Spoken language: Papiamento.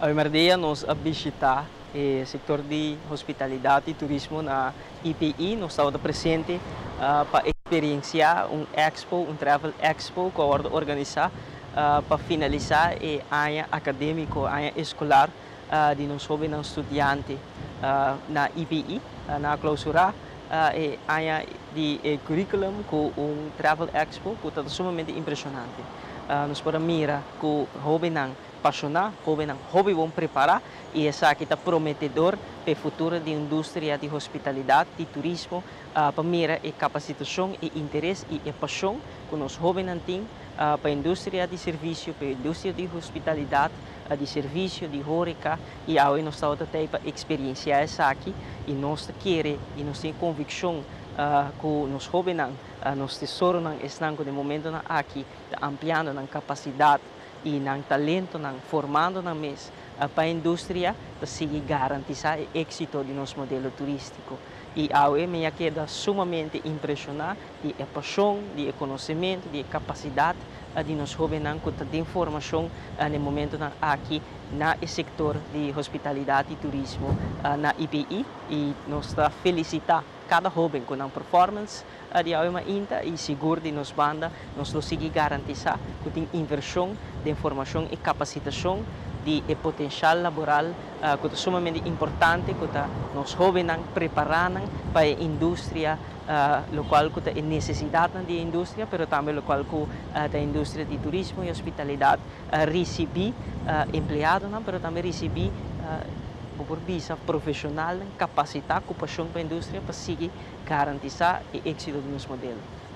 Awe nos a bishitá e sektor di hospitalidat i turismo na IPI. Nos tabata presente pa eksperensiá un expo, un travel expo ku a wòrdu organisá pa finalisá e aña akadémiko, aña eskolar di nos hóbennan studiante na IPI. Nan a klousurá e aña di curriculum ku un travel expo ku ta sumamente impreshonante. Nos por mira ku hóbennan pashoná, hóbennan hopi bon prepará i esaki ta prometedor pa e futuro di industria di hospitalidat i turismo, pa mira e kapasitashon i interes i e pashon ku nos hóbennan tin pa industria di servisio, pa industria di hospitalidat, di servisio, di horeca i awe nos ta pa eksperensiá esaki i nos ke i nos tin konvikshon ku nos hóbennan, nos tesoronan ta na e momentonan aki ampliando nan kapasidat i nan talentonan, formando nan mes pa e industria, pa sigui garantisá e éksito di nos modelo turístiko. I awe mi a keda sumamente impreshoná di e pashon, di konosementu, di kapasidat di nos hóbennan ku ta den formashon na e momentonan aki na sektor di hospitalidat i turismo na IPI i nos ta felisitá kada hóben ku nan performance di awe mainta i sigur di nos banda nos lo sigui garantisá ku tin invershon di formashon i kapasitashon di potensial laboral ku ta sumamente importante ku ta nos hóbennan prepará pa e industria, lokual ku ta nesesidat di industria, pero tambe lokual ku e industria di turismo i hospitalidat risibí empleadonan, pero tambe risibí por bisa profeshonal kapasitá, okupashon pa e industria pa sigui garantisá e éksito di nos modelo.